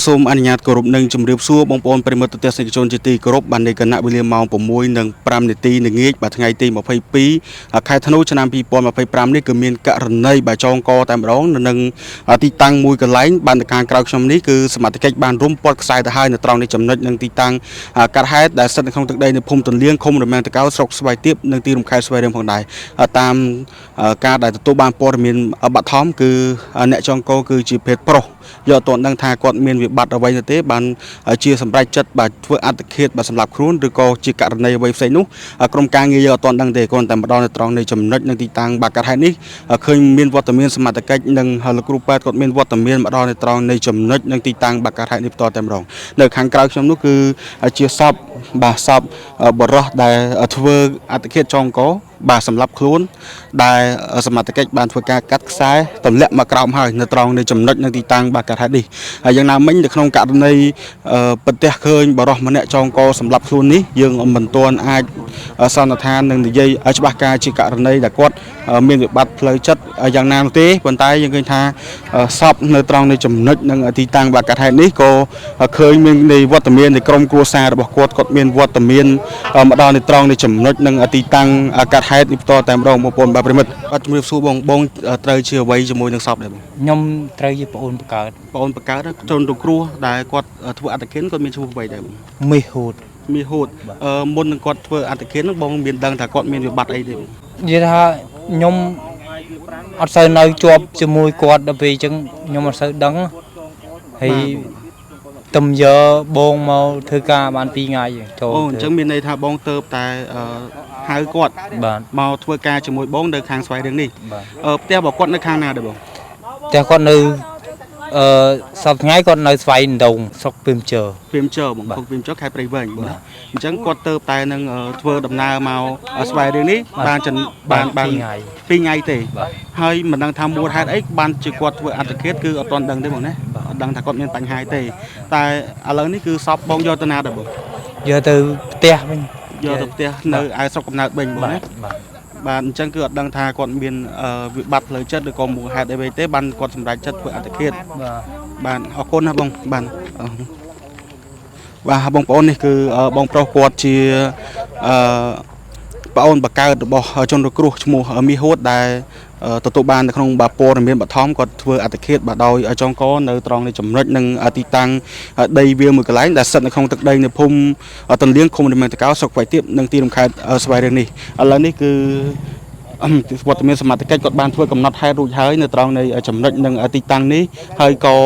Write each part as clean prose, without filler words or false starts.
សូមអនុញ្ញាតគោរពនិងជម្រាបសួរបងប្អូនប្រិយមិត្តទស្សនិកជនជាទីគោរពបាននៃគណៈវេលាម៉ោង6:05នាទីនៅងាកបាទថ្ងៃទី22ខែធ្នូឆ្នាំ2025នេះគឺមានករណីបាទចងកតែម្ដងនៅនឹងទីតាំងមួយកន្លែងបាននៅខាងក្រៅខ្ញុំនេះគឺសមត្ថកិច្ចបានរុំព័ទ្ធខ្សែទៅហើយនៅត្រង់នេះចំណុចនិងទីតាំងកាត់ហេតុដែលស្ថិតនៅក្នុងទឹកដីនៅភូមិទន្លៀងឃុំរមៀងតកៅស្រុកស្វាយទៀបនិងទីរួមខេត្តស្វាយរៀងផងដែរតាមការដែលទទួលបានព័ត៌មានបឋមគឺអ្នកចងកគឺជាភេទប្រុសយកអត់ទាន់ដឹងថាគាត់មានវិបត្តិអ្វីនោះទេបានជាសម្រេចចិត្តបាទធ្វើអត្តឃាតបាទសម្រាប់ខ្លួនឬក៏ជាករណីអ្វីផ្សេងនោះក្រុមការងារយកអត់ទាន់ដឹងទេគ្រាន់តែម្ដងនៅត្រង់នៃចំណុចនិងទីតាំងបាទកាត់ហេតុនេះឃើញមានវត្តមានសមត្ថកិច្ចនិងលោកគ្រូពេទ្យគាត់មានវត្តមានម្ដងនៅត្រង់នៃចំណុចនិងទីតាំងបាទកាត់ហេតុនេះផ្ទាល់តែម្ដងនៅខាងក្រៅខ្ញុំនោះគឺជាសពបាទសពបរោះដែលធ្វើអត្តឃាតចងកបាទសម្រាប់ខ្លួនដែលសមត្ថកិច្ចបានធ្វើការកាត់ខ្សែទម្លាក់មកក្រោមហើយនៅត្រង់នៃចំណុចនៅទីតាំងបាទកាត់ហេតុនេះហើយយ៉ាងណាមិញនៅក្នុងករណីប្រទះឃើញបរោះម្នាក់ចងកសម្រាប់ខ្លួននេះយើងមិនទាន់អាចសន្និដ្ឋាននឹងនិយាយច្បាស់ការជាករណីដែលគាត់មានវិបត្តិផ្លូវចិត្តយ៉ាងណានោះទេប៉ុន្តែយើងឃើញថាសពនៅត្រង់នៃចំណុចនិងទីតាំងបាទកាត់ហេតុនេះក៏ឃើញមាននៃវត្តមាននៃក្រុមគ្រួសាររបស់គាត់គាត់មានវត្តមានមកដល់នៅត្រង់នៃចំណុចនិងទីតាំងកាត់ហេតុនេះផ្ទាល់តែម្ដងបងប្អូនបាទប្រិមិត្តបាទជំរាបសួរបងបងត្រូវជាអ្វីជាមួយនឹងសពដែរបង ខ្ញុំត្រូវជាប្អូនបង្កើត បងអូនបង្កើតជនរងគ្រោះដែលគាត់ធ្វើអត្តឃាតគាត់មានឈ្មោះអ្វីដែរបង មាសហូត មាសហូតអឺមុននឹងគាត់ធ្វើអត្តឃាតហ្នឹងបងមានដឹងថាគាត់មានវិបត្តិអីទេបង និយាយថាខ្ញុំអត់សូវនៅជាប់ជាមួយគាត់ដល់ពេលអញ្ចឹងខ្ញុំអត់សូវដឹងហើយទំយកបងមកធ្វើការបាន2ថ្ងៃចូល អូអញ្ចឹងមានន័យថាបងទៅតែអឺហៅគាត់ បាទ មកធ្វើការជាមួយបងនៅខាងស្វាយរៀងនេះ បាទ អឺផ្ទះរបស់គាត់នៅខាងណាដែរបង តែគាត់នៅអឺសប្តាហ៍ថ្ងៃគាត់នៅស្វាយដងស្រុកពីមជើ ព្រាមជើបង បាទ ភពព្រាមជើខេត្តព្រៃវែងបង បាទ ណាអញ្ចឹងគាត់ទៅតែនឹងធ្វើដំណើរមកស្វាយរៀងនេះបានចិនបានបាន 2ថ្ងៃ 2ថ្ងៃទេ បាទ ហើយមិនដឹងថាមូលហេតុអីបានជាគាត់ធ្វើអត្តឃាតគឺអត់ទាន់ដឹងទេបងណា បាទ អត់ដឹងថាគាត់មានបញ្ហាអីទេតែឥឡូវនេះគឺសពបងយកទៅណាដែរបង យកទៅផ្ទះវិញ យកទៅផ្ទះនៅឯស្រុកកំណើតវិញបងណា បាទបាទ បាទអញ្ចឹងគឺអត់ដឹងថាគាត់មានវិបត្តិផ្លូវចិត្តឬក៏មូលហេតុអីវិញទេបានគាត់សម្រេចចិត្តធ្វើអត្តឃាត បាទ បាទអរគុណណាបងបាទអឺបាទបងប្អូននេះគឺបងប្រុសគាត់ជាអឺប្អូនបកើតរបស់ជនរងគ្រោះឈ្មោះមីហួតដែលទទួលបាននៅក្នុងបាទព័ត៌មានបឋមគាត់ធ្វើអត្តឃាតបាទដោយចងកនៅត្រង់នៃចំណុចនិងទីតាំងដីវាលមួយកន្លែងដែលស្ថិតនៅក្នុងទឹកដីនៅភូមិទន្លៀងឃុំរមៀងតកោស្រុកស្វាយទៀបនិងទីរំខេត្តស្វាយរៀងនេះឥឡូវនេះគឺ វត្តមានសមត្ថកិច្ចគាត់បានធ្វើកំណត់ហេតុរួចហើយនៅត្រង់នៃចំណុចនិងទីតាំងនេះហើយក៏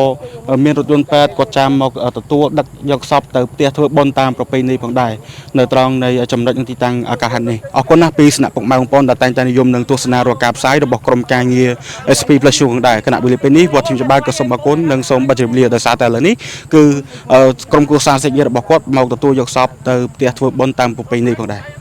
មានរថយន្តពេទ្យគាត់ចាំមកទទួលដឹកយកសពទៅផ្ទះធ្វើបុណ្យតាមប្រពៃណីផងដែរនៅត្រង់នៃចំណុចនិងទីតាំងអាកាសហេតុនេះអរគុណណាស់ពីសំណាក់ពុកម៉ែបងប្អូនដែលតែងតែនិយមនឹងទស្សនារាល់ការផ្សាយរបស់ក្រុមការងារ SP Plus Show ផងដែរគណៈវេលាពេលនេះវត្តជំច្បារក៏សូមអរគុណនិងសូមបិទជម្រាបលាដោយសារតែឥឡូវនេះគឺក្រុមគ្រួសារសាច់ញាតិរបស់គាត់មកទទួលយកសពទៅផ្ទះធ្វើបុណ្យតាមប្រពៃណីផងដែរ។